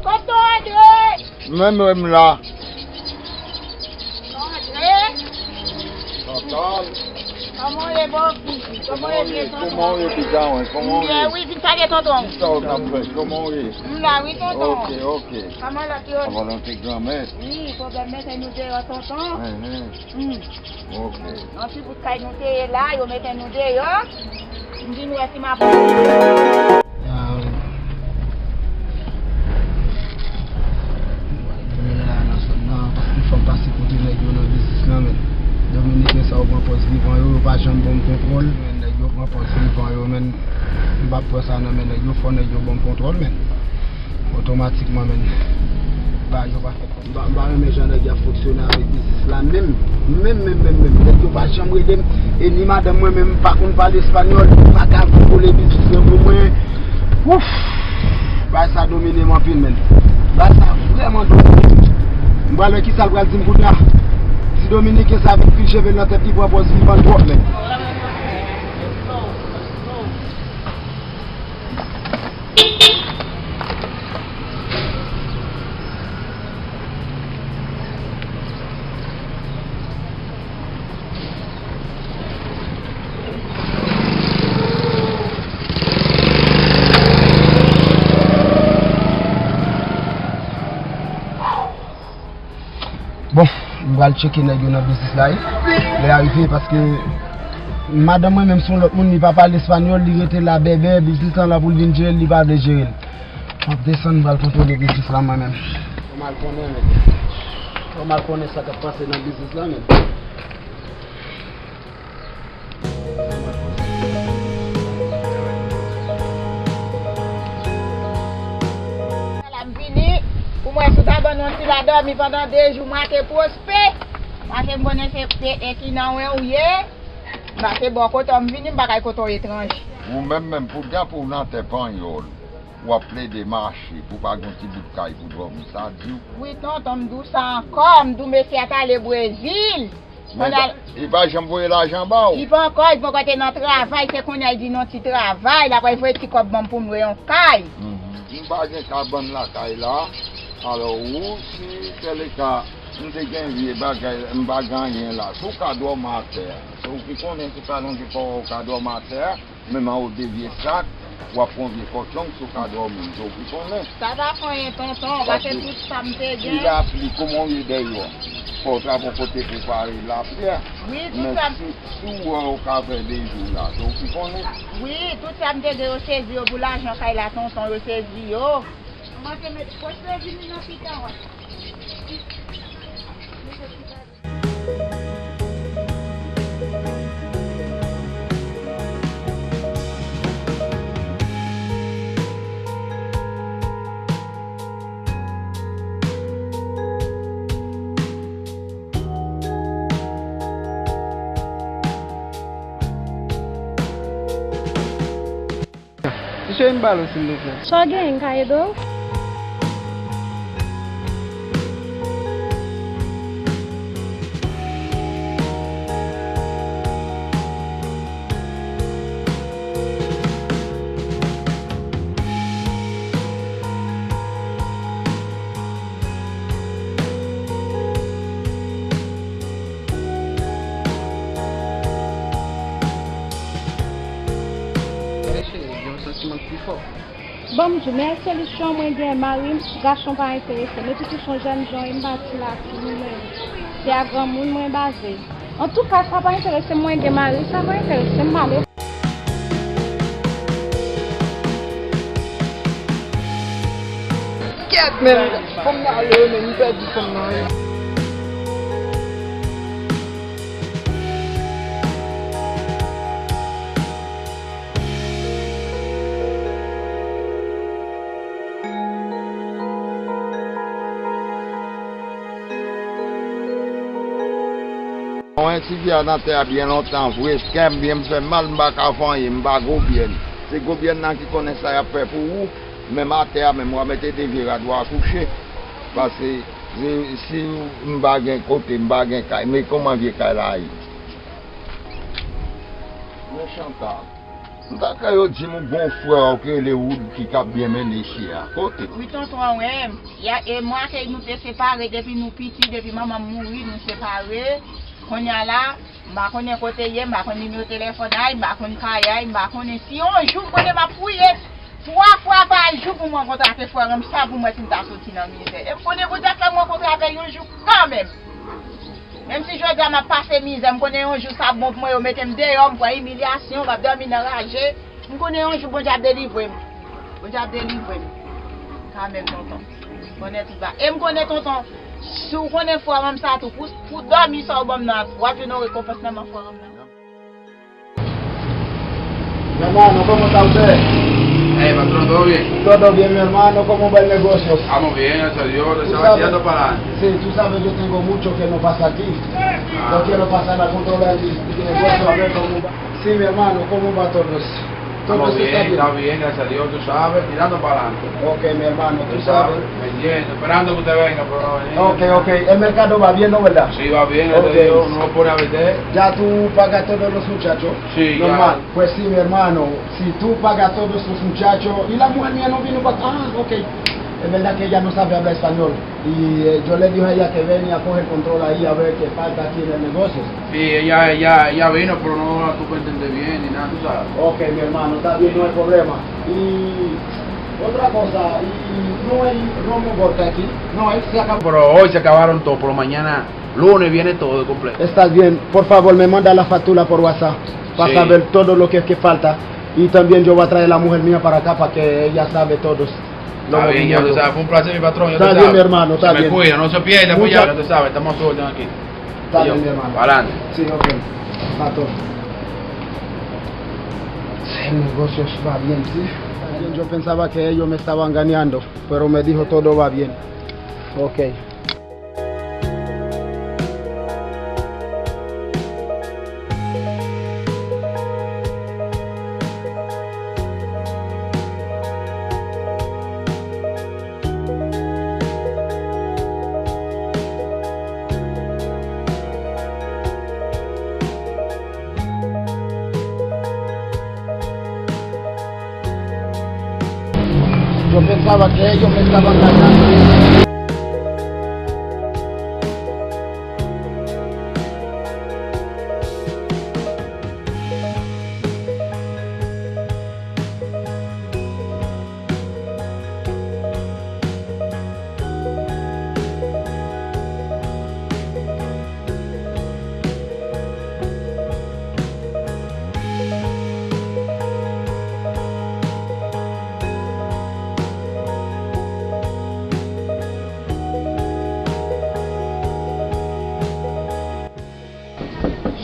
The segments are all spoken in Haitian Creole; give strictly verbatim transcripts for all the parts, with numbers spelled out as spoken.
Kote Andre? Mwen menm la. Andre? Tonton. Kòman w ye, bòfi? Kòman w ye, byen, tonton? Kòman w ye, piga mwen? Kòman w ye? M byen, wi, vin pale, tonton. Kisa w t ap fè? Kòman w ye? M la, wi, tonton. Ok, ok. Kòman lòt yo? Avan nou te granmèt. Wi, pwoblèm mete nou deyò, tonton. Enhen. Hmm. Ok. Nan ti bout kay nou te ye la, yo mete nou deyò. M vin wè si m ap. Ah, wi. Mwen la nan zòn nan, paske fò m pase kote nèg yo nan biznis lan, men. Dominiken sa yo pran pòz vivan yo, yo pa janm ban m kontwòl, men nèg yo pran pòz vivan yo, men. M p ap pran sa non, men nèg yo fò nèg yo ban m kontwòl, men. Otomatikman, men. Ba, yo pa fè M pa, m pa renmen jan nèg y ap fonksyone avèk biznis la menm. Menm, menm, menm, menm. Nèg yo pa janm rele m. E ni madanm mwen menm, m pa konn pale espanyòl. Li pa ka vin kole biznis lan pou mwen. Ouf! Bagay sa domine m anpil, menn. Bagay sa vrèman domine m. M pral wè kisa l pral di m kounye a. Ti dominiken sa vin fil cheve l nan tèt li, pran pòz vivan l twòp, menn. Bon, m pral tcheke nèg yo nan biznis la, wi. Lè a rive, paske madanm mwen menm se yon lòt moun, li pa pale espanyòl, li rete la bèbè, biznis lan la pou l vin jere l, li pa vle jere l. M ap desann, m pral kontwole biznis la mwen menm. Fò m al konnen, men. Fò m al konnen sa k ap pase nan biznis la, men. Ala m vini, pou mwen si w ta ban nou yon ti la dòmi pandan de jou, make pwospe. Make m konnen se, se e ki nan wen ou ye. Make bò kote w m vini, m pa kay kote w etranje. Ou menm menm, poukisa pou w nan tè panyòl, w ap plede mache, pou w pa gen yon ti bout kay pou dòmi, sa di w? Wi, tonton, m di w sa ankò, m di w mesye a t ale Brezil. Men li pa janm voye lajan ba w? Li pankò, li pankò te nan travay, se kounye a li di non ti travay, l ap voye ti kòb ban m pou m lwe yon kay. Mhm. M pa gen kabann lakay la, alò ou, si sèleka m te gen vye bagay, m pa gen anyen la, si w ka dòmi atè, se ou ki konnen, si w ka lonje pa w, ou ka dòmi atè. Menm anwo de vye sak, w ap pran vye kòtyong, si w ka dòmi, se ou ki konnen. Sa pa fè anyen, tonton, paske tout sa m te gen. Ti lapli, kòman w ye dèyè? Fò w ta pran kote pou pare lapli a. Wi, tout sa. Men si, si w wè w ka fè de jou la, se ou ki konnen. Wi, tout sa m te gen, yo sezi yo pou lajan kay la, tonton, yo sezi yo. Manke met, pwospe vini nan pita, wi. Ti cheri, m ba l ou, silvouplè. Sa w gen, m ka ede w? Ban m di w, meyè solisyon mwen gen, mari m, gason pa enterese m. Epi tou se yon jèn jan, e m pa ti lakou, mwen menm. Se a granmoun mwen baze. Antouka, sa pa enterese m, mwen gen mari, sa pa enterese m, m ale. Kèt, men, fanm nan ale, men, m pèdi fanm nan, wi. Mwen ti vye a nan tè a byen lontan vre, kè m byen m fè mal, m pa ka fè anyen, m pa gobyèn. Se gobyèn nan ki konnen sa y ap fè pou ou, menm atè a menm w a mete de vye rad w a kouche. Paske si, si m pa gen kote, m pa gen kay, men kòman vye kay la ye? Men Chantal. M ta kwè yo di m ou gon frè w ki rele Wood ki k ap byen mennen che a. Kote? Wi, tonton, wi. Ya, e mwen ak li nou te separe depi nou piti, depi manman m mouri, nou separe. Kounye a la, m pa konnen kote l ye, m pa konn nimewo telefòn a l, m pa konn kay a l, m pa konnen si yon jou m konnen m ap priye twa fwa pa jou pou m rankontre avèk frè m sa pou m wè si m ta soti nan mizè. E m konnen Bondye ap fè m rankontre avè l yon jou kanmenm. Menm si jodi a m ap pase mizè, m konnen yon jou sa bon pou mwen, yo mete m deyò, m pran imilyasyon, m ap dòmi nan raje. M konnen yon jou Bondye ap delivre m. Bondye ap delivre m. Kanmenm, tonton. Konnen tout ba. E m konnen, tonton, si w konnen fòm sa tou, pou, pou dòmi sa w ban m nan, w ap jwenn yon rekonpans nan men fòm nan. Mi hermano, ¿cómo está usted? Eh, patrón, ¿todo bien? Todo bien, mi hermano, ¿cómo va el negocio? Estamos bien, gracias a Dios. Tú sabes, tirando para adelante. Sí, tú sabes, yo tengo mucho que no pasa aquí. Ah. Yo quiero pasar a controlar el, el negocio, a ver cómo va. Sí, mi hermano, ¿cómo va todo eso? Todo eso está bien. Estamos bien, está bien, gracias a Dios, tú sabes, tirando para adelante. Ok, mi hermano, tú sabes. Vendiendo, esperando que usted venga, pero no ha venido. Ok, ok. El mercado va bien, ¿no, verdad? Sí, va bien, gracias a Dios, no lo pone a vender. Ya tú pagas todos los muchachos. Sí, ya. Normal. Pues sí, mi hermano, si tú pagas todos los muchachos, y la mujer mía no vino pa... Ah, ok. Es verdad que ella no sabe hablar español. Y, eh, yo le dije a ella que venga a coger control ahí a ver qué falta aquí en el negocio. Sí, ella, ella, ella vino, pero no la supe entender bien ni nada, tú sabes. Ok, mi hermano, está bien, no hay problema. Y otra cosa, y no hay romo vodka aquí. No, él se acabó. Pero hoy se acabaron todos, pero mañana, lunes, viene todo completo. Está bien, por favor, me manda la factura por WhatsApp para saber todo lo que, que falta. Y también yo voy a traer la mujer mía para acá para que ella sabe todo. Está bien, ya tú sabes, fue un placer, mi patrón, ya tú sabes. Está bien, mi hermano, está bien. Se me cuida, no se pierda, pues ya tú sabes, estamos a su orden aquí. Está bien, mi hermano. Pa'lante. Sí, ok. Patrón. El negocio va bien, sí. Yo pensaba que ellos me estaban engañando, pero me dijo todo va bien. Ok. Yo pensaba que ellos me estaban engañando.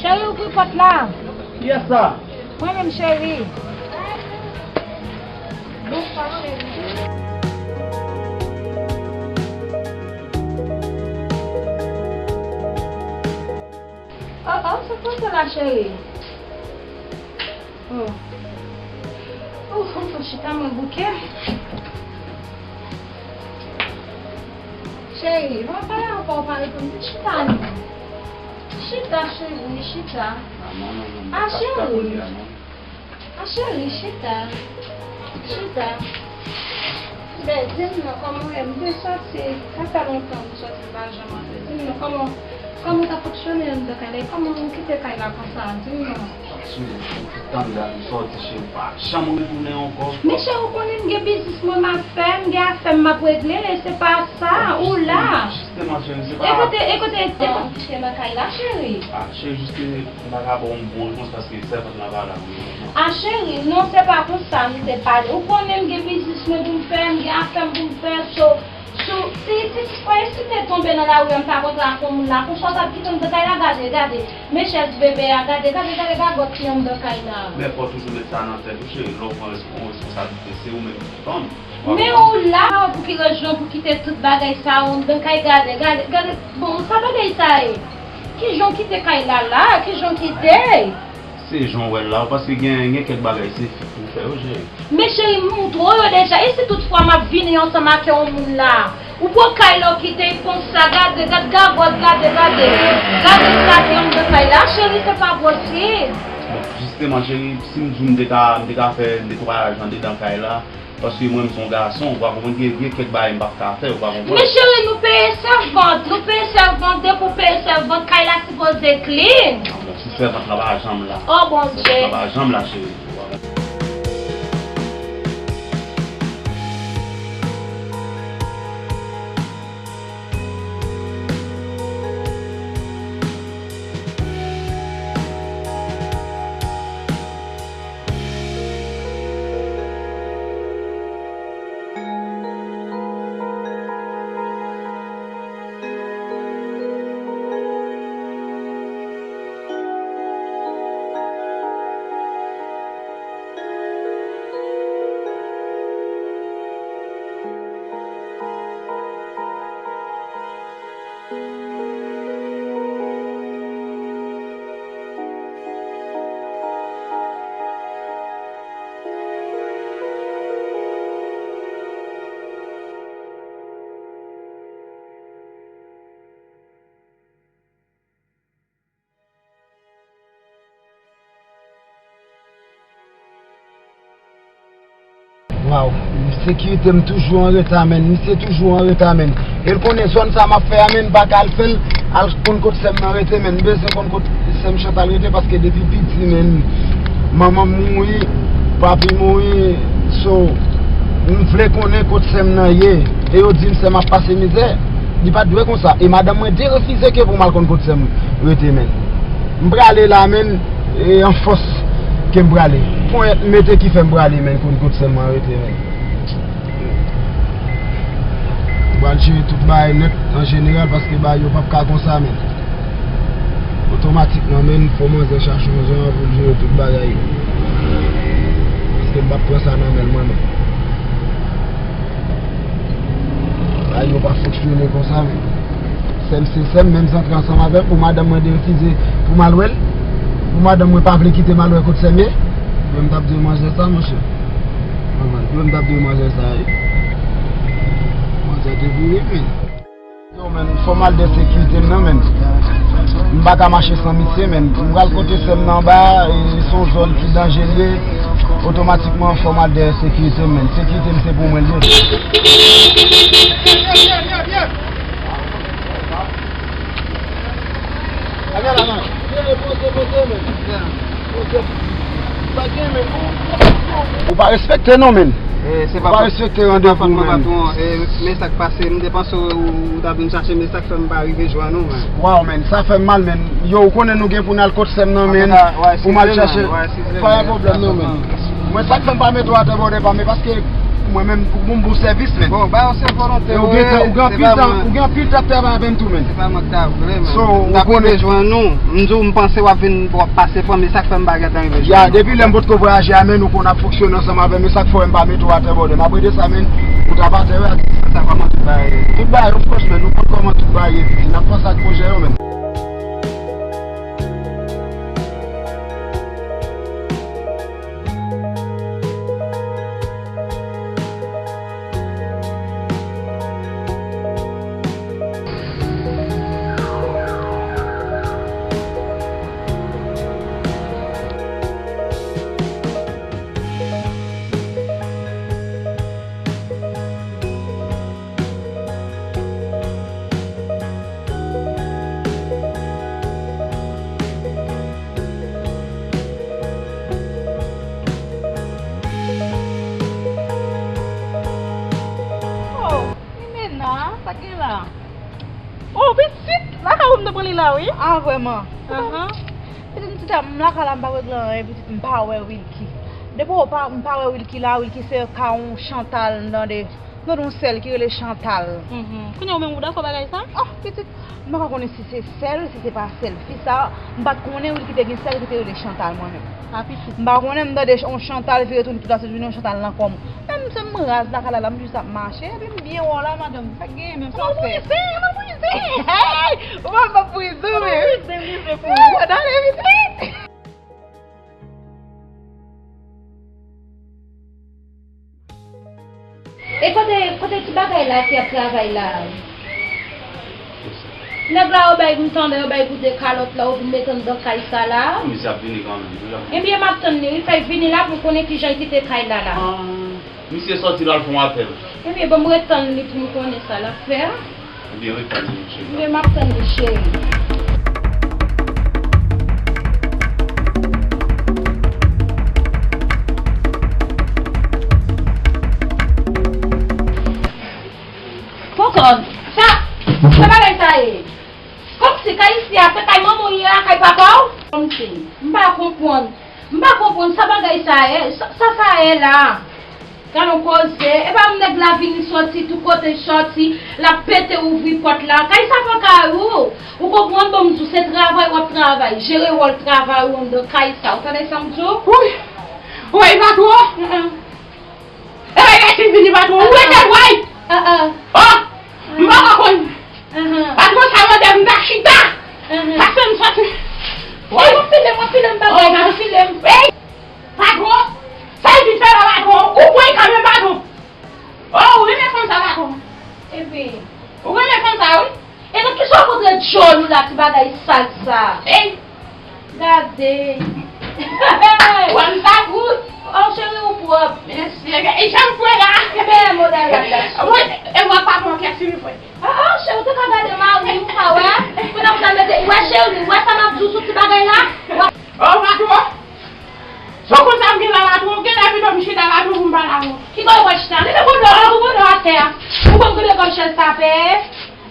Cheri, ouvri pòt la. Kiyès sa? Mwen menm, cheri. Bonswa, cheri. Oh, oh, se konsa la, cheri. Oh. Oh, oh, oh, chita mwen bouke. Cheri, mwen pale anpè ou pa reponn. Chita non. Chita, cheri, chita. Ah, cheri. Ah, cheri, chita. Chita. Ben, di m non, kòman w ye? M te soti, sa fè lontan m soti, m pa janm antre. Di m non, kòman, kòman w t ap fonksyone anndan kay la? Kòman w kite kay la konsa? Di m non. Cheri, ou ti tann dat m sòti, cheri, ou pa janm retounen ankò. Men cheri, ou konnen m gen biznis mwen m ap fè, m gen afè m m ap regle, e se pa sa, ou la. Jisteman, cheri, se pa... E kote, e kote, e kote... Kite nan kay la, cheri. Ah, cheri, jis ke m pa ka ba w yon bon repons paske sèvant lan pa la pou le moman. Ah, cheri, non, se pa konsa m te pale. Ou konnen m gen biznis mwen pou m fè, m gen afè m pou m fè, so, si, si, si, si te tonbe nan lari a, m ta kontre ak yon moun la, konsa w t ap kite m nan kay la, gade, gade. Men chèz bebe a, gade, gade, gade gagòt ki anndan kay la. Men fò w toujou met sa nan tèt ou, cheri, lè w pran respon-, responsablite, se ou menm ki fanm. Men ou la, pou ki rezon pou kite tout bagay sa yo anndan kay, gade, gade, gade, bon, sa bagay sa ye? Kijan w kite kay la la? Kijan w kite? Se jan w wè l la, paske gen, gen kèk bagay se fi pou fè yo, cheri. Men cheri, m montre w yo deja. E si tout fwa m ap vini ansanm ak yon moun la? Ou pran kay la, w kite l konsa, gade, gade gagòt, gade, gade. Gade sa ki anndan kay la, cheri, se pa posib. Bon, jisteman, cheri, si m di w m te ka, m te ka fè netwayaj andedan kay la, paske mwen, m se yon gason, ou pa konprann, gen, gen kèk bagay m p ap ka fè, ou pa konprann. Men cheri, nou peye sèvant, nou peye sèvant, depi w peye sèvant, kay la sipoze clean. Ah, bon, si sèvant lan pa janm la. Oh, Bondye. Sèvant lan pa janm la, cheri. Waw, sekirite m toujou an reta, menn. Misye toujou an reta, menn. E l konnen zòn sa m ap fè a, menn, m pa ka al fè l, al konn kot sè m nan rete, menn. M bezwen konn kot sè m Chantal rete, paske depi piti, menn, manman m mouri, papi mouri, so, m vle konnen kot sè m nan ye. E yo di m sè m ap pase mizè. Li pa t dwe konsa. E madanm mwen derefize ke pou m al konn kot sè m rete, menn. M prale la, menn, e an fòs ke m prale. Ponyèt m mete ki fè m prale, menn, konn kot sè m nan rete, menn. M pral jere tout bagay nèt an jeneral, paske bagay yo p ap ka konsa, menn. Otomatikman, menn, fò manzè chache yon jan pou l jere tout bagay. Paske m p ap pran sa nan men l mwen menm. Bagay yo pa fonksyone konsa, menn. Sè m se sè m, menm si antre ansanm avè m, pou madanm mwen derefize pou m al wè l, pou madanm mwen pa vle kite m al wè kot sè m ye, mwen m t ap dwe manzè sa, monchè. Mwen m t ap dwe manzè sa, wi. Manzè te boure, menn. Yo, menn, fò m al dèyè sekirite m nan, menn. M pa ka mache san misye, menn. M pral kote sè m nan anba, e se yon zòn ki danje l ye. Otomatikman, fò m al dèyè sekirite m, menn. Sekirite m, se pou mwen l ye. Ou pa respekte non, menn. Ou pa respekte randevou, menn. Men sa k pase, m te panse ou, ou t ap vin chache, men sa k fè m pa rive jwenn ou, menn. Waw, menn, sa fè m mal, menn. Yo, ou konnen nou gen pou n al kot sè m nan, menn. Pou m al chèche. Pa gen pwoblèm non, menn. Mwen, sa k fè m pa mete w atè bòdè pa m, e paske mwen menm, pou m bon sèvis, menn. Bon, ba yo se volonte ou ye, ou gen anpil tan, ou gen anpil tan ap travay avè m tou, menn. Se pa mwen k ta vle, menn. So, m t ap rive jwenn ou. M di w, m panse w ap vin, w ap pase pran m, e sa k fè m pa gentan rive jwenn ou. Ya, depi lè m potko vwayaje a, menn, ou konn ap fonksyone ansanm avè m, e sa k fè w m pa mete w atè bòdè. M ap rete sa, menn, ou t ap atè, wi, ak sa, kòman tout bagay ye? Tout bagay, of course, menn, ou konn kòman tout bagay ye, piti. N ap panse ak pwojè yo, menn. Ah wi? Ah, vrèman. Pitit, m ti ta, m lakay la, m pa regle anyen, pitit, m pa wè Wilky. Depi w pa, m pa wè Wilky la, Wilky se ka yon Chantal, m tande. M tande yon sèl ki rele Chantal. Kounye a ou menm ou dakò bagay sa? Oh, pitit, m pa ka konnen si se sèl, si se pa sèl fi sa. M pa t konnen Wilky te gen sèl ki te rele Chantal, mwen menm. Ah, pitit. M pa konnen, m tande yon Chantal vire tounen tout la, se vin yon Chantal nan kò m. Menm se m raz lakay la, la, m jis ap mache, epi m byen wè w la, madanm. Sa k genyen menm, sa w fè? Ou pa prize, ou pa prize. Hey! Ou pa, pa prize, men. Ou pa prize, prize pou ou. Ou pa tande, pitit. E kote, kote ti bagay la ki ap travay la? Nèg la, yo bay, m tande yo bay pou de kalòt la, ou vin mete anndan kay sa la. Misye ap vini kanmenm, wi, la. Ebyen, m ap tann li, wi, fè l vini la pou m konnen kijan l kite kay la, la. Ah, misye sòti la, l fè yon apèl. Ebyen, ban m ret tann li pou m konnen sa l ap fè a. Ebyen, ret tann li, cheri. Ebyen, m ap tann li, cheri. Pokò, sa, sa bagay sa ye? Kòmsi kay isi a, se kay manman w ye a, kay papa w? Kòmsi, m pa konprann. M pa konprann sa bagay sa ye, sa, sa sa ye la. Gad yon koze, e pa m nèg la vini sòti, tout kote l sòti, l ap pete ouvri pòt la. Kay sa pa kay ou. Ou konprann, bon, m di w, se travay w ap travay, jere wòl travay ou anndan kay sa. Ou tande sa m di w? Woy! Woy, patwon! Epa, e kay si vini, patwon. Ou rete, woy! Oh! M pa ka konn. Patwon sa mande m ta chita. Pase m sòti. Woy! Mwen file, mwen file m bagay, mwen file m. Hey! Patwon, sa epi fè la, patwon. Ou pran kanmenm, patwon. Oh, ou renmen fanm sa, patwon. Epi, ou renmen fanm sa, wi. E nan kisa w kontre djòl ou la, ti bagay sal sa? Ey! Gade. Ou wè m sa gout? Oh, cheri, ou pwòp. Mèsi. E jan m fre la. Ebyen, modèl la, la. Mwen, e mwen pa pran kèk si li fre. Ah, ah, cheri, ou te ka gade mari m, ou pa wè? Kounye a ou ta mete, ou wè, cheri, ou wè sa m ap di w sou ti bagay la? Ou wè? Oh, patwon. Sou konsa m gen la, patwon, gen lè pito m chita la tou pou m pale avè w. Ki kote w pral chita? Rete bonè, ou bonè atè a. Ou konn kote kòm chèz sa fè?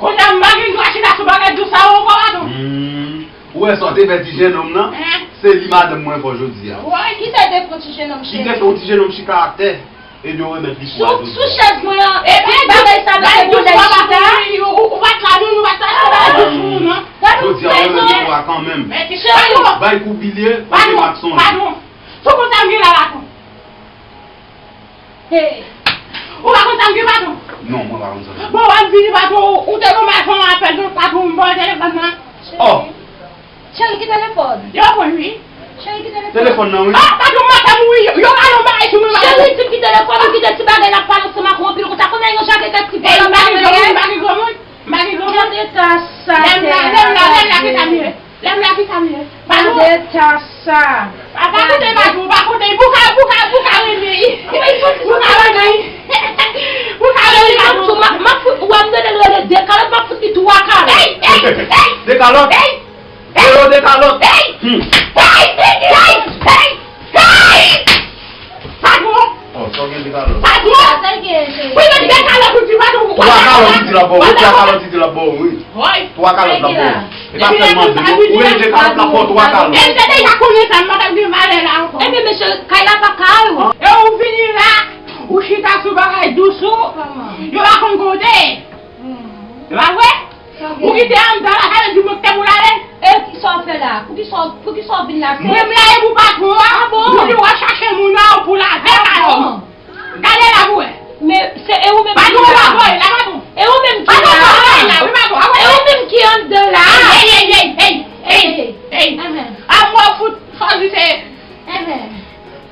Kounye a m pa gen dwa chita sou bagay dous sa yo ankò, patwon. Hmm. Ou wè sa w te fè ti jennonm nan? Hein? Se li madanm mwen fè jodi a. Woy, kisa l te fè yon ti jennonm, cheri? Li te fè yon ti jennonm chita atè. Ebyen, ou remèt li pou Sou, sou chèz mwen an, e tout bagay sa mete pou nèg chita. Ou, ou, ou pa t la, non, ou pa t la, ou pa t la, non. Gad yon trezò. Jodi a, ou remèt li pou a kanmenm. Cheri. Bay kou bilye, ou te mak sonje. Patwon, sou konsa m gen la, patwon. Hey. Ou pa konn sa m gen, patwon? Non, mwen pa konn sa m gen. Bon, w ap vini, patwon, ou te nan mason apèl, patwon, m ba w telefòn nan. Oh. Cheri, ki telefòn? Yo pran, wi. Cheri, ki telefòn? Telefòn nan, wi. Ah, patwon, madanm, wi, yo, yo ka yon bagay sou mwen, patwon. Cheri, di m ki telefòn, ou kite ti bagay la pale ansanm ak ou anpil konsa. Konbyen yon jan de tèt ki pale ansanm avè l? M pa gen granmoun, m pa gen granmoun. Gade eta sa, lè m la, lè m la, lè m la, ki sa m ye? Lè m la, ki sa m ye? Patwon. Gade eta sa. Pa, pa koute, patwon, pa koute. Pou ka, pou ka, pou ka rele. Pou ka rele. Pou ka rele, patwon. M ap fout, w ap tande l rele de kalòt, m ap fout li twa kalòt. Ey, ey, ey. De kalòt? Ey. Yo, de kalòt. Ey! Hmm. Ey! Ey! Ey! Ey! Patwon! Oh, sa w gen de kalòt? Patwon! Sa l gen, cheri? Wi, men de kalòt ou di, patwon. Twa kalòt ou di l ap ba w, wi, twa kalòt ou di l ap ba w, wi. Woy! Twa kalòt l ap ba w. E pa sèlman de, non. Ou gen de kalòt l ap ba w, twa kalòt. E m te deja konnen sa, m pa t ap gen valè la ankò. Ebyen, mesye, kay la pa kay ou. E ou vini la, ou chita sou bagay dous ou, yo pa konn kote. E pa vre? Ou kite anndan la, sa vle di mwen kite pou l ale? E kisa w fè la? Poukisa, poukisa w vin la? Mwen m la e pou patwon an. Ah bon? Pou li w al chache moun nan pou l avè l alò. Gade la pou wè. Men se e ou menm ki la. Patwon pa voye la, patwon. E ou menm ki la. Patwon pa voye la, wi, patwon. E ou menm ki anndan la. Ey, ey, ey, ey, ey, ey. Ahan. A mwen fout fò di se. Ahan.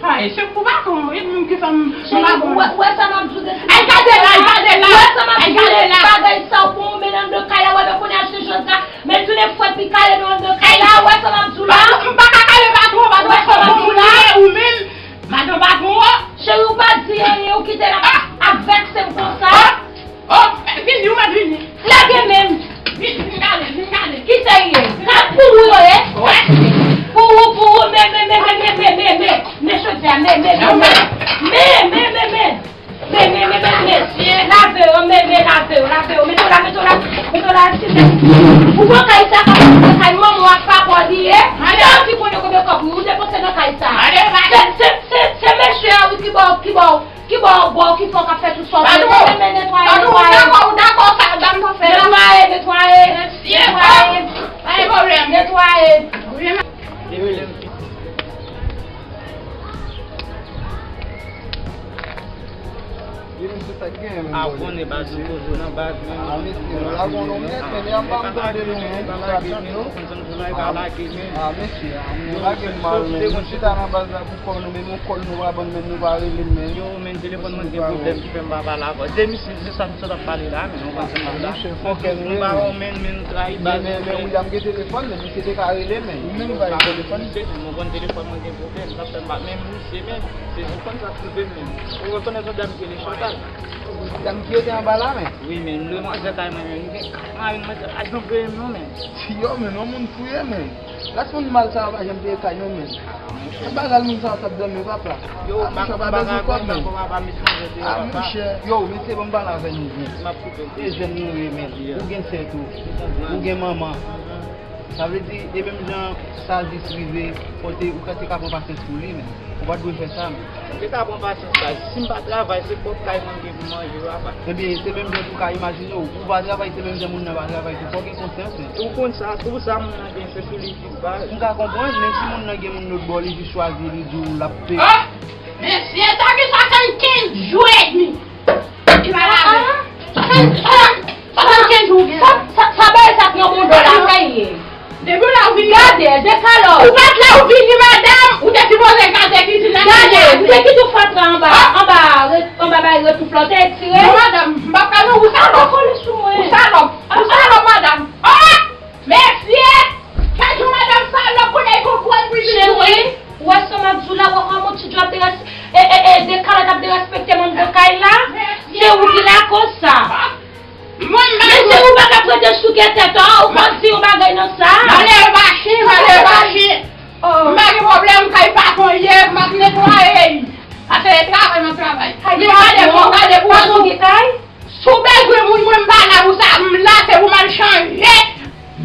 Ay, se pou patwon, e pou ki fè m, m pa bon. Ou wè, ou wè sa m ap di w de ti bagay la, ou wè sa m ap di w de ti bagay sa, ou pran yon menaj de kay la, ou wè, men kounye a se jòt la, men tounen fwèt pi kale nan de kay la, ou wè sa m ap di w la. M pa ka kale patwon, patwon, ou wè sa m ap di w la. Ou menm, madan patwon an. Cheri, ou pa di anyen, ou kite l ap, ap vèkse m konsa. Oh, vini, ou mèt vini. Lage men m. Vin, vin gade, vin gade. Ki sa l ye? Gad, Depi lè m Li menm se sa k genyen menm. A konnen baz nou poze w nan baz menm. A mesye, nou la gon nou menm, men li anba m tande nou menm, nou pa tande nou. A mesye, nou lage m mal menm. Nou chita nan baz la pou kò nou menm, yon kòl nou pa ban n menm, nou pa rele m menm. Yo, men telefòn mwen gen pwoblèm ki fè m pa pale avè w. De misye, se sa m sot ap pale la, men nou konn sa m di la. Monchè, fò kè nou rele. Nou pa wè w menm, men nou trayi baz nou. Men, men, men William gen telefòn, men misye te ka rele m menm. Ou menm ou pa gen telefòn? Misye, nou konn telefòn mwen gen pwoblèm, sa fè m pa menm misye menm. Se, ou konn sa k rive m menm. Ou rekonèt yon dam ki rele Chantal? Dam ki rete anba la, men. Wi, men, m demwazèl kay mwen, men, li gen kat mari, mwen, te pa janm veye m non, men. Yo, men, yon moun fou ye, men. Ras moun mal sa yo pa janm veye kay yo, men. Yon bagay moun sa yo t ap dòmi, papa. Yo, m pa konn bagay mwen, men. A, monchè. Yo, mesye, ban m pale avè nou byen. Se jèn nou ye, men. Ou gen sè tou. Ou gen manman. Sa vle di, e menm jan sa jis rive, kote ou ka te ka pran pasyans pou li, men ou pa t dwe fè sa, men. M te ka pran pasyans la, si m pa travay, se pwòp kay mwen m gen pou manje yo apa. Ebyen, se menm jan tou ka imajine w, ou pa travay, se menm jan moun nan pa travay tou, fò w gen konsyans, men. Ou konn sa, tou sa moun nan gen, se sou li jis baz. M ka konprann, men si moun nan gen moun lòt bò, li jis chwazi, li di w l ap pe. Ah! Mesye, sa gen swasannkenz jou edmi. Li pa lave. Swasann-, swasann-, swasannkenz jou gen. Sa, sa, sa bay sa pran bon dòla sa ye. Depi w la ou vini. Gade, dekalòt. Ou pa t la ou vini, madanm. Ou te sipoze gade kizin nan. Gade, m te kite w fatra anba, anba, re-, anba bay retouf la, w te retire. Non, madanm, m p ap ka non, ou salòp. Ou salòp. Ou salòp, madanm. Oh! Mesye! Gad yon madanm salòp konnen l konprann pou l vin. Cheri, ou wè sa m ap di w la, w ap wè yon ti djòb de rès-, e, e, e, de kalòt ap derespekte manm de kay la. Se ou ki lakoz sa. Mwen, m pa. Mesye, ou pa ka prete souke tèt ou, ou pa di yon bagay nan sa. Malè mache, malè mache. M pa gen pwoblèm, kay patwon ye, m ap netwaye. Pase travay, m ap travay. Kay patwon, gade, gade, patwon gen kay? Si w bezwen moun, mwen m pa la pou sa, m la se pou m al chanje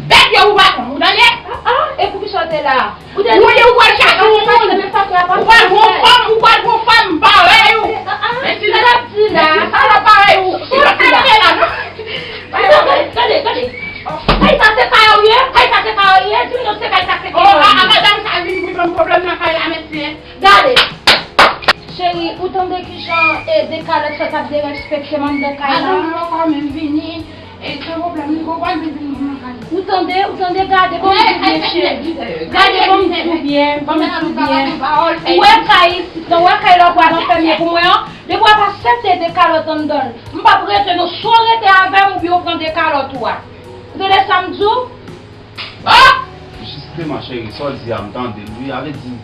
bèt yo pou patwon, ou tande? Ah, ah, e poukisa w te la? Ou te la? Ou di ou pral chache yon moun, ou pral gon fanm, ou pral gon fanm parèy ou. Ah, ah, men si sa l ap di la, sa l ap parèy ou, si w ap tande la, non? Tande, tande, tande. Kay sa se kay ou ye? Kay sa se kay ou ye? Di m non, se kay sa se kay ou ye. Oh, a, a, madanm sa vin pou jwenn pwoblèm nan kay la, mesye. Gade! Cheri, ou tande kijan, e, de kalòt sa t ap derespekte manm de kay la? Madanm, yo pa menm vini, e, se pwoblèm, li konprann li vin nan kay la. Ou tande, ou tande, gade, ban m di w byen, cheri. Gade, ban m di w byen, ban m di w byen. Ou wè kay isit lan, ou wè kay la ou pral anfèmen pou mwen an? Depi w ap aksepte de kalòt anndan l, m p ap rete non, swa w rete avè m oubyen w pran de kalòt ou a. Ou tande sa m di w? Ah! Jisteman, cheri, sa w di a, m tande l, wi, sa vle di,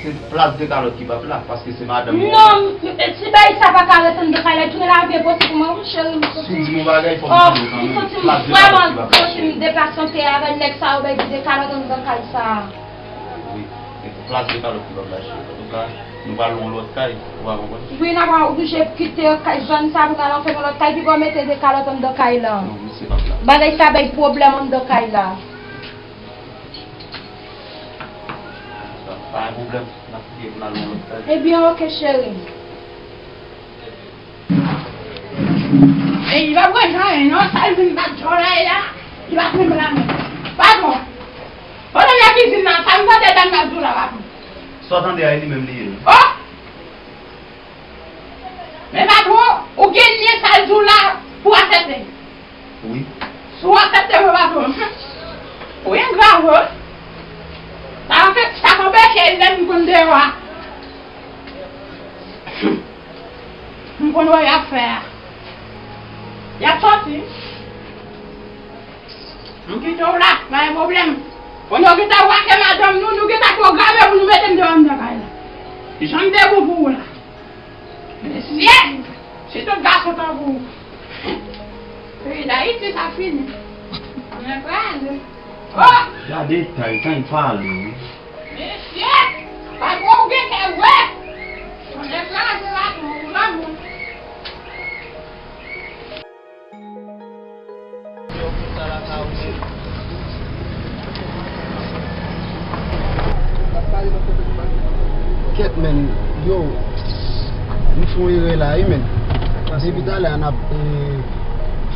se plas de kalòt ki p ap la, paske se madanm ou. Non, m, m, ti bagay sa pa ka ret anndan kay la, tounen la byen posib pou mwen, wi, cheri, m santi m. Si w di m yon bagay, fò m tande w kanmenm. Plas de kalòt ki p ap la, cheri. M vrèman santi m deplase avè nèg sa yo bay di de kalòt anndan kay sa. Wi, e pou plas de kalòt ki p ap la, cheri. Antouka, nou pral yon lòt kay, ou pa konprann? Wi, n ap oblije kite kay, zòn sa pou n al anfèmen lòt kay, pi bò mete de kalòt anndan kay la. Non, misye p ap la. Bagay sa bay pwoblèm anndan kay la. Pa gen pwoblèm, n ap kite pou n al yon lòt kay. Ebyen, oke, cheri. E li p ap regle anyen non, sa l vin bat djòlay la, li p ap menm la menm. Patwon, patwon nan kizin nan, sa m tande dam nan ap di w la, patwon? Sa w tande a, e li menm li ye. Oh! Men patwon, ou gen nyen sa l di w la pou w aksepte? Wi. Si w aksepte, wi, patwon. Ou engra, wi. Sa anpe-, sa k anpeche l menm konn deyò a. M konn wè y ap fè a. Y ap sòti. M kite w la, pa gen pwoblèm. Kounye a w gentan wake madanm nou, nou gentan pwograme pou nou mete m deyò anndan kay la. Jan m te bon pou ou la. Mesye, si tout gason tankou w. Peyi Dayiti sa fini. Mwen kraze. Oh! Gade tay, tan pale wi. Mesye, patwon ou gen kè vre. Mwen kraze patwon ou lanmou. Kèt, men, yo, m fè yon erè la, wi, men. Depi talè a n ap, eh,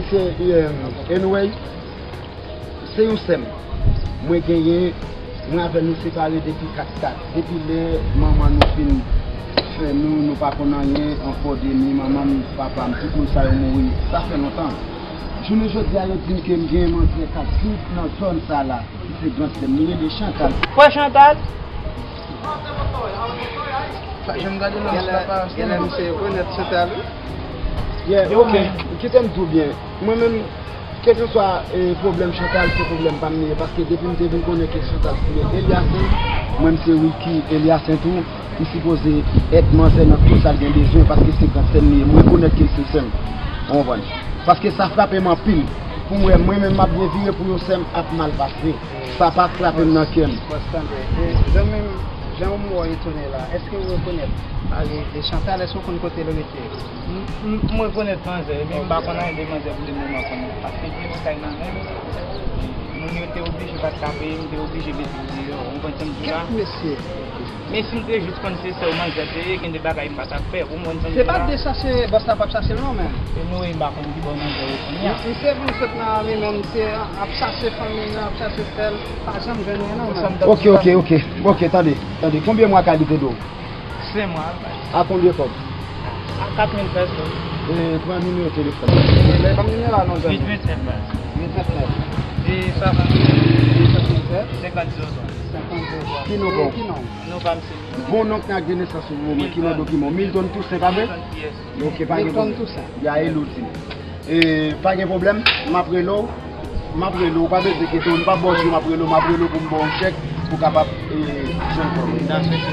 mesye, eh, anyway, se yon sè m. Mwen genyen, mwen avè l nou separe depi kat kat. Depi lè manman nou fin fè nou, nou pa konn anyen ankò de ni manman m, papa m, tout moun sa yo mouri. Sa fè lontan. Jounen jodi a, yo di m ke m gen manzè k ap viv nan zòn sa la, ki se grandsè m, li rele Chantal. Frè Chantal? Pa janm gade non, genlè, genlè misye rekonèt Chantal, wi. Yeah, ok. Kite m di w byen. Mwen menm, kèlkeswa, eh, pwoblèm Chantal, se pwoblèm pa m li ye. Paske depi m te vin konnen ke Chantal se Eliasen, mwen m se Ricky Eliasen tou, m sipoze èd manzè nan tout sa l gen bezwen, paske se grandsè m li ye. Mwen rekonèt ke l se sè m. Ou konprann? Paske sa frape m anpil. Pou m wè, mwen menm m ap byen vire pou yon sè m ap mal pase. Sa pa frape m nan kè m. Bòs, tande. E, zanmi m, jan w wè w etone la, èske w rekonèt, ale, e Chantal, èske w konn kote l rete? M, m, m rekonèt manzè, men m pa konn anyen de manzè pou le moman konnen. Paske m te pran kay nan men m, moun yo te oblije pa t ka peye, m te oblije mete l deyò. Ou konprann sa m di w la? Kèt mesye! Men si m te jis konn se sè w manzè te ye, gen de bagay m pa t ap fè, ou konprann sa m di w la? Se pa de chache bòs la p ap chache l non, men. Anyway, m pa konn ki bò manzè ye kounye a. M, misye vin sot nan ri, men misye ap chache fanmi l, ap chache sè l, pa janm jwenn li non, men. Ok, ok, ok. Ok, tande, tande. Konbyen mwa kay li te dwe w? Senk mwa, baz. A konbyen kòb? A kat mil pèso. E, pran nimewo telefòn. E, ban m nimewo a non, zanmi. Uit vennsenk, baz. Uit vennsenk. E, swasannsèt. E, swasannsèt. Senkant zewo twa. Senkant zewo twa. Ki non pa w? Ki non? Non pa m se Bon, nonk nan ak de nesans ou pou mwen, ki nan dokiman w? Milton Toussaint, pa vre? Milton, yes. Ok, pa gen pwoblèm. Milton Toussaint. Ya, e l ou di m. E, pa gen pwoblèm, m ap rele w. M ap rele w, ou pa bezwen enkyete w, m p ap ba w jou, m ap rele w, m ap rele w pou m ba w yon chèk pou w kapab, e, jwenn kòb ou.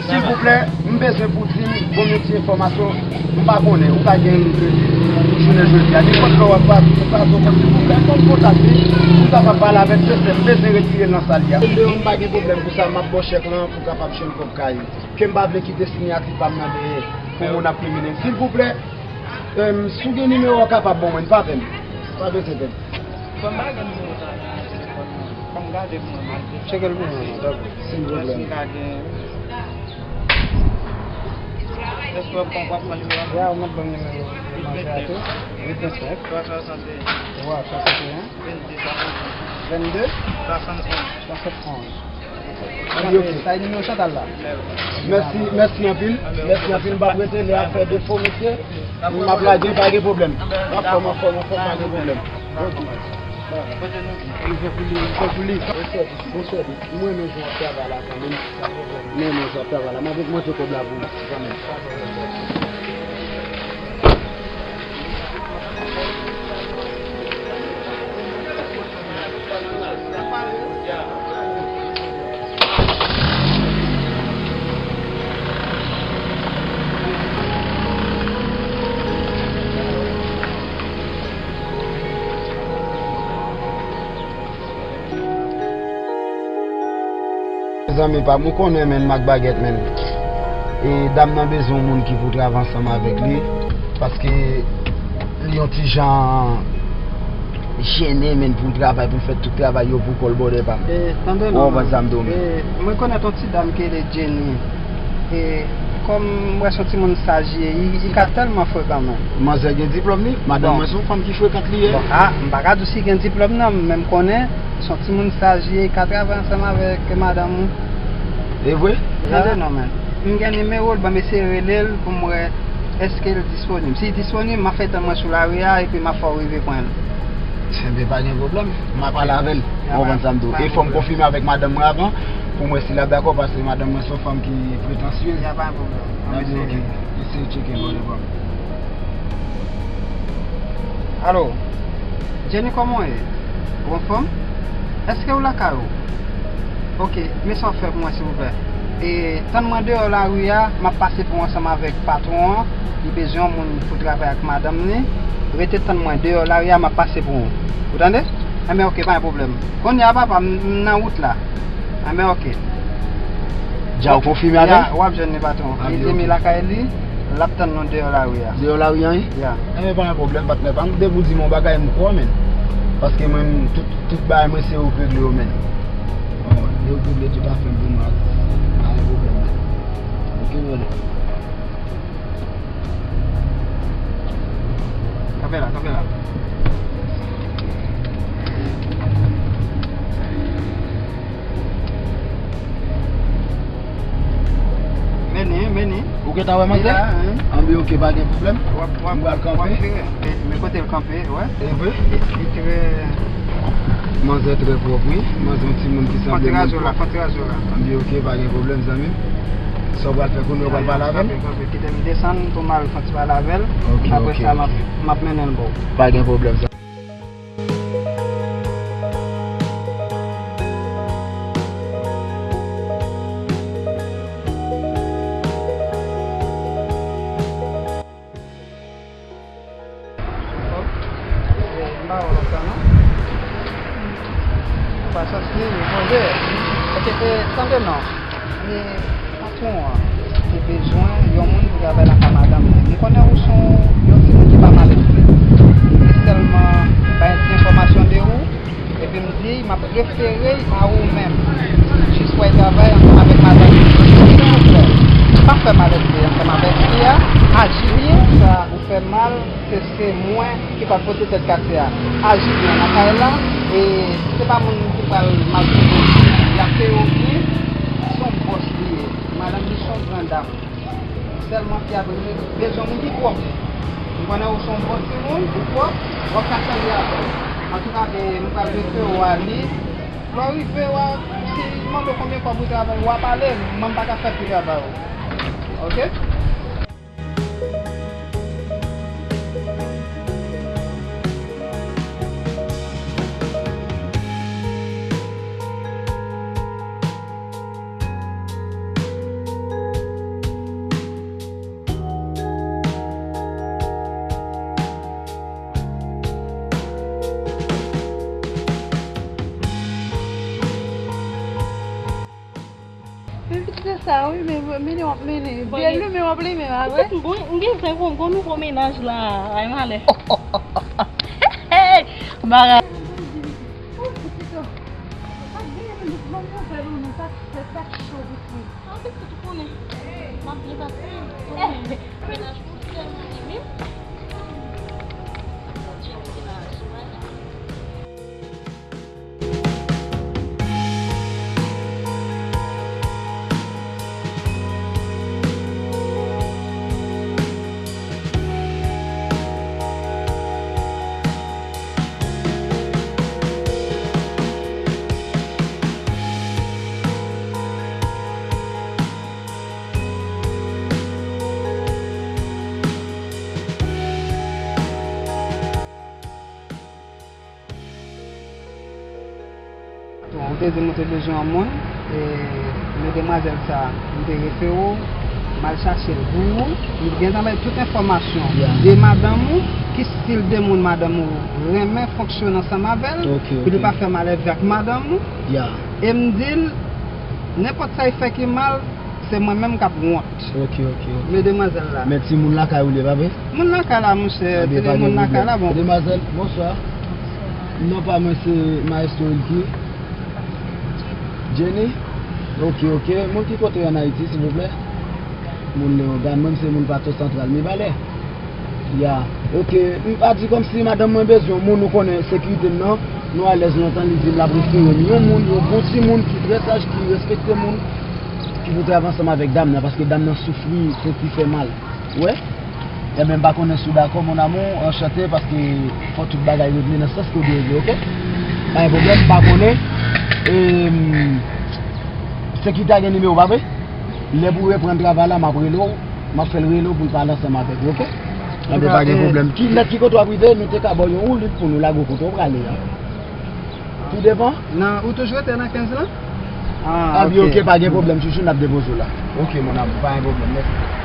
Silvouplè, m bezwen pou w di m konbyen ti enfòmasyon, m pa konnen, ou ka gen l, e, pou jounen jodi a. Nenpòt lè w ap pase, ou pase, ou pase, silvouplè, fè m kontak li, pou m kapab pale avèk se sè m, m bezwen retire l nan sa l ye a. M pa gen pwoblèm pou sa, m ap ba w chèk lan pou w kapab jwenn kòb kay ou. Ke m pa vle kite siyati pa m nan dèyè pou moun ap krimine m. Silvouplè, em, si w gen nimewo a, w kapab ban mwen, pa pè m. Pa bezwen pè m. Fò m pa gen nimewo sa nan telefòn mwen. Fò m gade pou mwen, m al chèche. Tcheke l pou mwen, non, tanpri. Silvouplè. Èske m ka gen, èske w ap pran, w ap pran nimewo a? Ya, ou mèt ban m nimewo manzè a tou. Uit vennsenk. Twa swasanteyen. Twa swasanteyen. Vennde swasantonz. Vennde? Swasantonz. Swasantonz. Sa e nimewo Chantal la. Mèsi, mèsi anpil. Mèsi anpil. M p ap rete, lè ap fè defo, mesye. M ap lage, pa gen pwoblèm. M ap fè, m ap fè, m ap fè, pa gen pwoblèm. Ok. Bon sèvis, bon sèvis. Mwen renmen jan w ap travay la kanmenm. Mwen renmen jan w ap travay la. M ap ogmante kòb la pou ou kanmenm. Zanmi pa m, ou konnen, menn, Mak Bagèt, menn. E dam nan bezwen yon moun ki pou travay ansanm avèk li, paske li yon ti jan jennen, menn, pou l travay, pou l fè tout travay yo pou kò l, brother pa m. E, tande non, ou konprann sa m di w, menn. E, mwen konèt yon ti dam ki rele Jenny. E, kòm m wè se yon timoun saj li ye, li, li ka tèlman frekan, menn. Manzè gen diplòm, li? Madanm mwen se yon fanm ki frekan li ye. Bon, a, m pa ka di w si gen diplòm, non, men m konnen se yon timoun saj li ye, li ka travay ansanm avèk madanm ou. E vre? Tande non, menn. M gen nimewo l, ban m eseye rele l pou m wè èske l disponib. Si l disponib, m ap fè tann mwen sou lari a, epi m ap fè w rive pran l. Enben, pa gen pwoblèm. M a pale avè l. Ou konprann sa m di w. E fò m konfime avèk madanm mwen avan, pou m wè si l ap dakò, paske madanm mwen se yon fanm ki pretansyez. Y a pa gen pwoblèm. N ap eseye. Eseye tcheke, brother pa m. Alo, Jenny, kòman w ye? Ou anfòm? Èske w lakay ou? Oke, men sa w fè pou mwen, silvouplè. E, tann mwen deyò lari a, m ap pase pou w ansanm avèk patwon an. Li bezwen yon moun pou travay ak madanm li. Rete tann mwen deyò lari a, m ap pase pou ou. Ou tande? Enben, oke, pa gen pwoblèm. Kounye a, papa, m, m nan wout la. Enben, oke. Dja ou konfime avè l? Ya, w ap jwenn li, patwon. Li di m li lakay li, l ap tann nou deyò lari a. Deyò lari a, wi? Ya. Enben, pa gen pwoblèm, patnè pa m. Depi w di m yon bagay, m kwè w, menn. Paske mwen, tout, tout bagay mwen, se ou k regle yo, menn. Bon, se ou k regle tout afè m pou mwen, pa gen pwoblèm, menn. Oke, brother. Kanpe la, kanpe la. Meni, meni. Ou gentan wè manzè? Anben, oke, pa gen pwoblèm. M pral kanpe. Men kote l kanpe, wè. E vre? Li trè... Manzè trè pwòp, wi. Manzè yon timoun ki sanble moun pwòp. Fon ti razo la, fon ti razo la. Anben, oke, pa gen pwoblèm, zanmi m. Sa w pral fè kounye a, w pral pale avè l? Kanpe, kanpe. Kite m desann pou m al fè yon ti pale avè l. Oke, oke, oke. Apre sa, m ap, m ap mennen l ba w. Pa gen pwoblèm, zanmi m. Oke, e, tande non. E, patwon an te bezwen yon moun pou travay lakay madanm li. M konnen ou se yon, yon timoun ki pa maledve. Li te sèlman bay ti enfòmasyon de ou, epi m di, m ap refere l a ou menm. Jis pou w al travay ansanm avèk madanm li. Silvouplè, pa fè maledve ansanm avèk li a. Aji byen, sa ou fè mal, se, se mwen ki pral pote tèt kase a. Aji byen nan kay la, e se pa moun ki pral maltrete w. Y ap peye w byen, se yon bòs li ye. Madanm li se yon gran dam. Sèlman fi a bezwen, bezwen moun ki pwòp. M konnen ou se yon bon timoun, ou pwòp, w ap ka sèvi avè l. Antouka, e, m pral refere w a li. Lè w rive, w a, si l mande w konbyen kòb ou travay, w a pale, mwen m pa ka fè pli travay ou. Oke? Men pitit se sa wi, men mennen w ap mennen. Byen limen w ap limen, pa vre? Pitit, m gon, m gen zen pou m, gon nouvo mennaj la. Ay, malè. Bagay. Ou pitit, oh. Pa gen, men manman fè nou, men sa, sa cho pitit. An pitit, ou konnen. M ap byen pase, ou konnen. Mennaj pou tèlman renmen. Ou te di m ou te bezwen yon moun, e, men demwazèl sa, m te refere w, m al chache l pou ou, m gentan bay tout enfòmasyon de madanm ou, ki stil de moun madanm ou renmen fonksyone ansanm avè l, pou li pa fè malèv ak madanm ou. E m di l, Nenpòt sa y fè ki mal, se mwen menm k ap wont. Ok, ok, ok. Men demwazèl la. Men timoun lakay ou li ye, pa vre? Moun lakay la, monchè, se moun lakay la, bon. Demwazèl, bonswa. Non pa mwen se Maestro Wilky. Jenny? Ok, ok. Moun ki kote w ann Ayiti, silvouplè? Moun Leyogàn, mwen se moun Plato Santral, Mibalè. Ya. Ok, m pa di kòmsi madanm mwen bezwen yon moun, ou konnen sekirite m nan, nou alèz lontan, li di m l ap refere m yon moun, yon bon timoun ki trè saj, ki respekte moun, ki pou travay ansanm avèk dam nan, paske dam nan soufri, tèt li fè mal. Ou wè? Ebyen, m pa konnen si w dakò, mon amour, anchante, paske fò tout bagay regle nan sans ke w dwe regle, ok? Pa gen pwoblèm, m pa konnen. E, sekirite a gen nimewo, pa vre? Lè pou reprann travay la, m ap rele w, m ap fè l rele w pou l pale ansanm avèk ou, ok? Anben, pa gen pwoblèm. Kilè, ki kote w ap rive, nou te ka ba w yon woulib pou nou lage w kote w prale a. Tou depan? Nan, ou toujou rete nan kenz lan? Ah, ok, ok, pa gen pwoblèm, chouchou, n ap depoze w la. Ok, mon amour, pa gen pwoblèm, mèsi.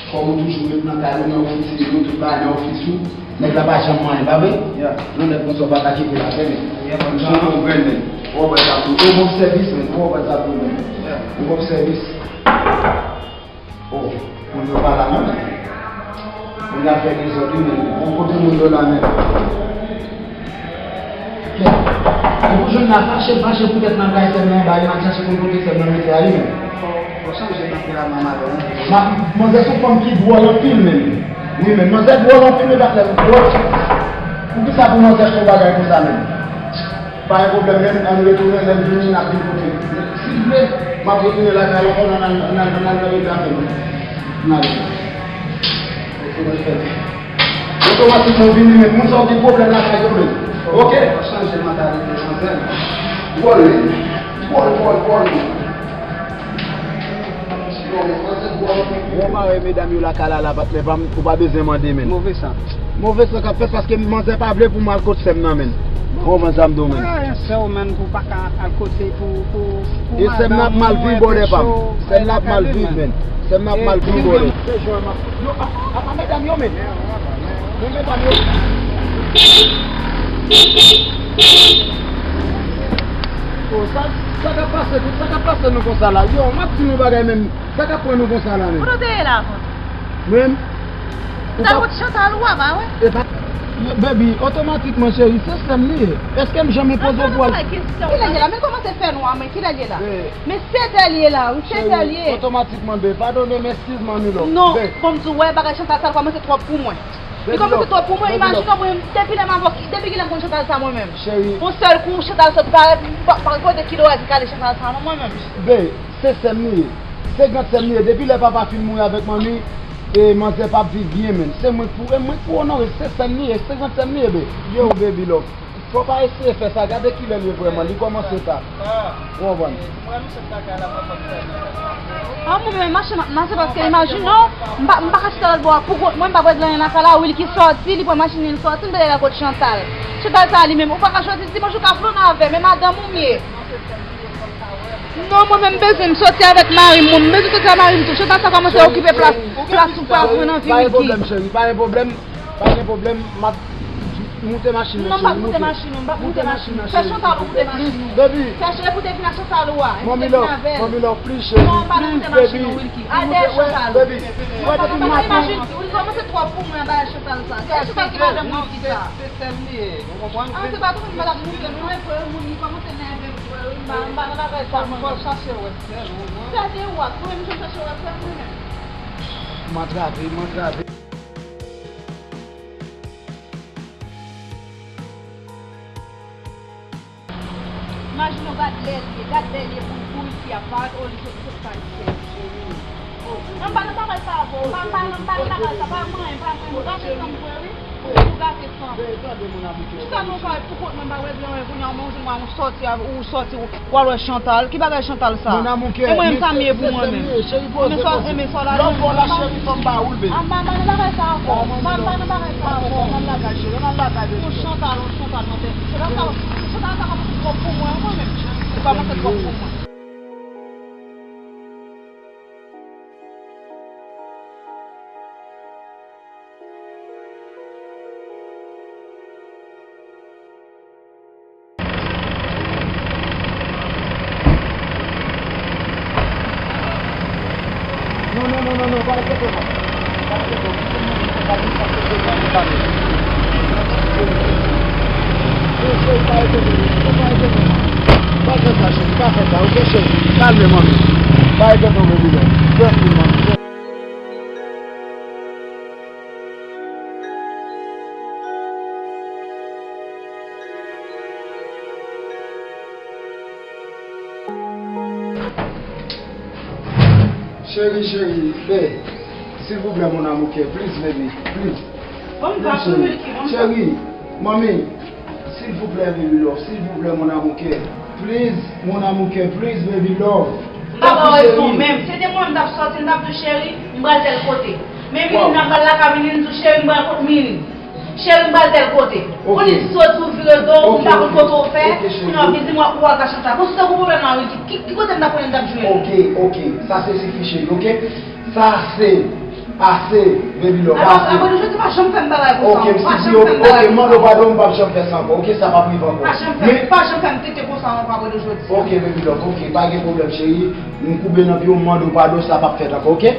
Kòm ou toujou ret nan kay ou, nan ofis li, tout bagay nan ofis ou, nèg la pa janm manyen, pa vre? Yeah. Yon nèg konsa w pa ka kite l atè, men. Yeah, man. Ou se yon bon grenn nèg. Ou wè sa tou. Ou bon sèvis, men. Ou wè sa tou, men. Yeah. Ou bon sèvis. Oh, moun yo pa la menm. Moun yo ap fè dezòd, wi, men. Bon kote moun yo la menm. Kèt. Epi w jwenn la fache, fache poutèt nan kay sè m nan anba, li m al chache konn kote sè m nan mete a li menm. Fò chanje tanperaman madanm ou. Ma, manzè se yon fanm ki dwòl anpil menm. Wi, men manzè dwòl anpil, men pa klè dwòl. Poukisa pou manzè fè yon bagay konsa menm? Pa gen pwoblèm, men ann retounen, lè n vini, n ap vin kote l. Si l vle, m ap retounen lakay ou ankò, n al, n al, n al nan leta fè nou. N ale. Ok, mwen fè. Otomatikman, w vin li menm. Moun sa w gen pwoblèm lakay yo menm. Ok? Fò chanje mantalite manzè. Dwòl, men. Dwòl, dwòl, dwòl, men. Dwòl, men, manzè dwòl. Ou mare medam yo lakay la, la, patnè pa m, ou pa bezwen mande, men. Move san. Move san k ap fèt paske manzè pa vle pou m al kot sè m nan, men. Ou konprann sa m di w, men. Ay, sè w, men, pou pa ka al kote pou, pou, pou madanm ou, epi cho, e lakay li, men. E sè m nan ap mal viv, bòdè pa m. Sè m nan ap mal viv, bòdè. Se jwè m ap, yo, a, a, a medam yo, men. Men medam yo. Oh, sa, sa k ap pase, sa k ap pase nou konsa la? Yo, m ap di nou bagay menm. Sa k ap pran nou konsa la menm? Kote w te ye la avan? Mwen menm? Ou ta kot Chantal ou a, pa wè? Epa, baby, otomatikman, cheri, se sè m li ye. Èske m janm enpoze w pou al? Kilè l ye la? Men kòmanse fè nwa, men kilè l ye la? Men sèt è l ye la, wi, sèt è l ye. Otomatikman, babe, padone m, excuse me, mi love. Non, bon, m di w, wè, bagay Chantal sa l kòmanse twòp pou mwen. Li kòmanse twòp pou mwen, imajine w, mwen, depi lè m avè w, depi kilè m konn Chantal sa mwen menm? Cheri. Yon sèl kou, Chantal sot parèt, m pa, pa kote kilè w wè ki kale Chantal sa non mwen menm. Babe, se sè m li ye. Se gran sè m li ye. Depi lè papa fin mouri avèk manmi, e manzè p ap viv byen menm. Se mwen k pou, e mwen k pou onore, se sè m li ye, se gran sè m li ye, babe. Yo, baby love. Fò w pa eseye fè sa, gade kilè l ye vrèman, li kòmanse ta. Ou konprann? Ah, mwen menm mache m ap mache paske imajine w, m pa, m pa ka chita lòt bò a pou kont mwen, m pa p regle anyen lakay la, Wilky sòti, li pran machin li, l sòti, m tande l al kot Chantal. Chantal sa li menm, ou pa ka chwazi dimanch ou ka flonn avè m, e madanm ou m ye. Non, mwen menm m bezwen m sòti avèk mari m, mwen m bezwen sòti avèk mari m tou. Chantal sa kòmanse okipe plas, plas ou, plas mwen nan vi Wilky. Pa gen pwoblèm, cheri, pa gen pwoblèm, pa gen pwoblèm, m ap Moute machin nan, cheri, moute. Non, m p ap moute machin, non, m p ap moute machin. Fè Chantal ou moute machin ou. Baby. Fè cheri pou te vin ak Chantal ou a. Epi te vin avè l. Mommy love, please, cheri. Non, m pa nan moute machin non, Wilky. Al dèyè Chantal. Baby. Non, m pa nan machin. Wilky kòmanse twòp pou mwen anba Chantal sa. Dèyè Chantal ki madanm Wilky sa. Se sè m li ye, ou konprann? Ah, se pa tou moun m pa t ap moute non, e vre, moun li kòmanse nève m vre, wi, m pa, m pa nan bagay sa, mwen. Fò l chache wè sè l, ou konprann? Sè de ou a, mwen menm, m chache wè sè m, mwen menm. M antrave, m antrave. Imajine w, gad lè l ye, gad lè l ye pou, pou Wilky ap parèt, o, li sot, li sot pa li fè. Mwen pa nan bagay sa avè w, pa, pa, pa nan bagay sa, pa manyen, pa manyen, ou gate san m vre, wi. Ou gate san m. Kisa nou fè pou kont mwen, m pa regle anyen, kounye a, mwen, ou jwenn mwen, ou sòti, ou sòti, ou, w al wè Chantal. Ki bagay Chantal sa? E mwen menm sa m ye pou mwen menm. Enben sa, enben sa w la jwenn mwen. Lòt bò la, cheri, fò m ba ou l, baby. Ah, m pa, m pa nan bagay sa avè w. M pa, m pa nan bagay sa avè w. Ann al lakay, cheri, ann al lakay, baby. Ou Chantal, ou Chantal nan tèt. Chantal sa, Chantal sa kòmanse twòp pou mwen, mwen menm. Ou kòmanse twòp pou mwen. Non, non, non, non, non, pa enkyete w non. Pa enkyete w. Cheri, pa enkyete w, pa enkyete w. Pa fè sa, cheri, pa fè sa, oke, cheri? Kalme, manmi. Pa enkyete w, baby love. Tranquil, manmi. Cheri, cheri, babe, silvouplè, mon amour cœur, please, baby, please. Bon, m pa sou Wilky, bon. Cheri, manmi, silvouplè, baby love, silvouplè, mon amour cœur, please, mon amour cœur, please, baby love. M pa ba w rezon menm. Si se te mwen, m t ap sòti, m t ap di w, cheri, m pral tèl kote. Men Mini, n ap pral lakay Mini, m di w, cheri, m pral kot Mini. Cheri, m pral tèl kote. Ou konn li soti, ou vire do w, ou pa konn kote w fè, kounye a w ap vin di m w ap, w al ka Chantal. Kòmsi se pou pwoblèm la, Wilky. Ki, ki kote m t ap konnen m t ap jwenn ou? Oke, oke. Sa se sifi, cheri, oke? Sa se ase, baby love, ase. Apre de jodi, pa janm fè m bagay konsa ankò. Pa janm fè m bagay konsa. Oke, m mande w padon, m p ap janm fè sa ankò, oke? Sa p ap rive ankò. Pa janm fè, pa janm fè m tete konsa ankò apre de jodi. Oke, baby love, oke. Pa gen pwoblèm, cheri. M koube nan pye w, m mande w padon, sa p ap fèt ankò, oke?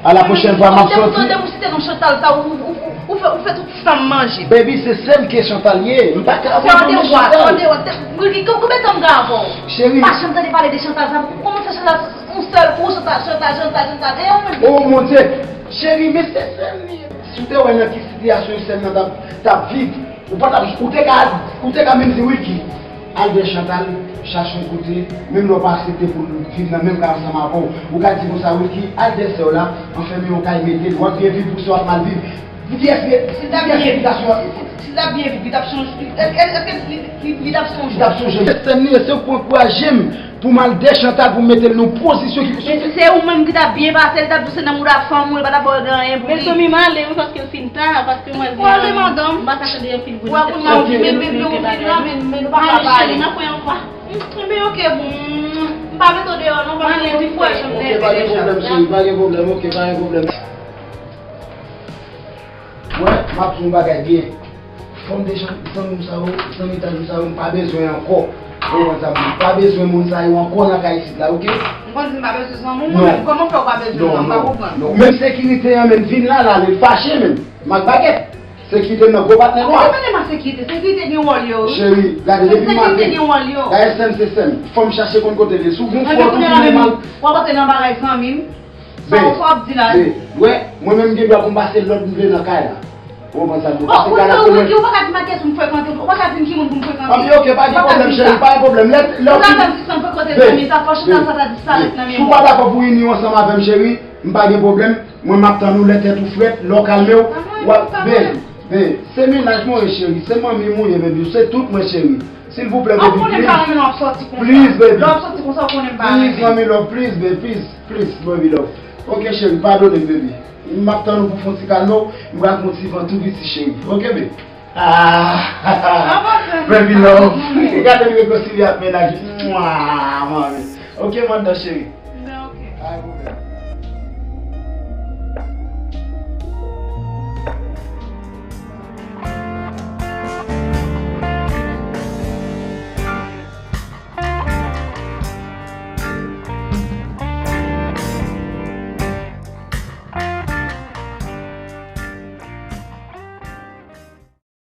A la pwochèn fwa, m ap sòti. Depi w site non Chantal sa, ou, ou, ou, ou fè, ou fè tout san m manje. Baby, se sè m ke Chantal ye. M pa ka abandone Chantal. Fè w te wè, fè w te wè. Wilky, konbyen tan m gen avè w? Cheri. Pa janm tande pale de Chantal sa. Kòman fè Chantal, yon sèl kou, Chantal, Chantal, Chantal, Chantal, e ou menm? Oh, mon Dieu. Cheri, men se sè m li ye. Si w te wè nan ki sitiyasyon sè m nan t ap, t ap viv, ou pa t ap, ou te ka, ou te ka menm di, Wilky, al dèyè Chantal, chache yon kote, menm lè w pa aksepte pou l viv nan menm kay ansanm avè w, ou ka di konsa, Wilky, al dèyè sè w la, anfèmen yon kay, mete l, w ap byen viv pou sè w ap mal viv. Pou kiyès, pou kiyès repitasyon? Si l t ap byen viv, li t ap sonje, èske, èske li, li, li t ap sonje? Li t ap sonje. Se sè m li ye, se ou k pou ankouraje m pou m al dèyè Chantal pou m mete l nan yon pozisyon ki. Men si se ou menm ki t ap byen pase, li t ap di w se nan mouda fanm ou, li pa t ap ba w anyen pou li. Mezanmi, m ale wi, paske l fin ta, paske m wè gen, m pa ka tande anpil bri. Wè kounye a w di men bebe w vin la, men, men nou pa ka pale. Ale cheri, n ap wè ankò. Enben oke, bon, m pa mete w deyò non, paske m di pou wè jan m nève deja. Oke, pa gen pwoblèm, cheri, pa gen pwoblèm, oke, pa gen pwoblèm. Wè, m ap di w yon bagay byen. Fòm de jan, zanmi m sa yo, zanmi tande m sa yo, m pa bezwen ankò. Ou konprann sa m di w? M pa bezwen moun sa yo ankò nan kay isit la, oke? M konn di m pa bezwen zanmi w, mwen menm, kòman fè w pa bezwen zanmi m? M pa konprann. Non, non, non. Menm sekirite an menm vin la, l ale, l fache menm. M ak bagèt. Sekirite m nan gwo patnè nwa. Ou mande m a sekirite, sekirite gen wòl yo, wi. Cheri, gade, depi maten. Sekirite gen wòl yo. Dayè sè m se sè m. Fò m chache konn kote l ye. Si w gon frè w, tou tounen mal. W ap antre nan bagay zanmi m. Sa w ap di la? Be, wè, mwen menm m gen dwa pou m pase lòd m vle nan kay la. Ou konprann sa m di w? Paske kay la se mwen. Ou pa ka di m a kiyès pou m frekante, ou pa ka di m ki moun pou m frekante. Anben, oke, pa gen pwoblèm, cheri, pa gen pwoblèm. Lè, lè w fin. Ou ka fè m sispann frekante zanmi sa, fò Chantal sa ta disparèt nan memwa w. Si w pa dakò pou w ini w ansanm avè m, cheri, m pa gen pwoblèm. Mwen, m ap tann ou lè tèt ou frèt, lè w kalme w, w ap, be, be, se mennaj mwen ye, cheri, se manmi m ou ye, baby, se tout mwen, cheri. Silvouplè, baby, please. Please, baby. Lè w ap sòti konsa, ou konnen m pa renmen. Please, mommy love, please, baby, please, please, baby love. Oke, cheri, padone m, baby. M ap tann ou pou fè yon ti kalme w, m pral fè yon ti van tou piti, cheri. Oke, baby? Ah, baby love. Gade m rekonsilye ak mennaj. Mwa, manmi. Oke, mandan, cheri. Oke. Pa gen pwoblèm.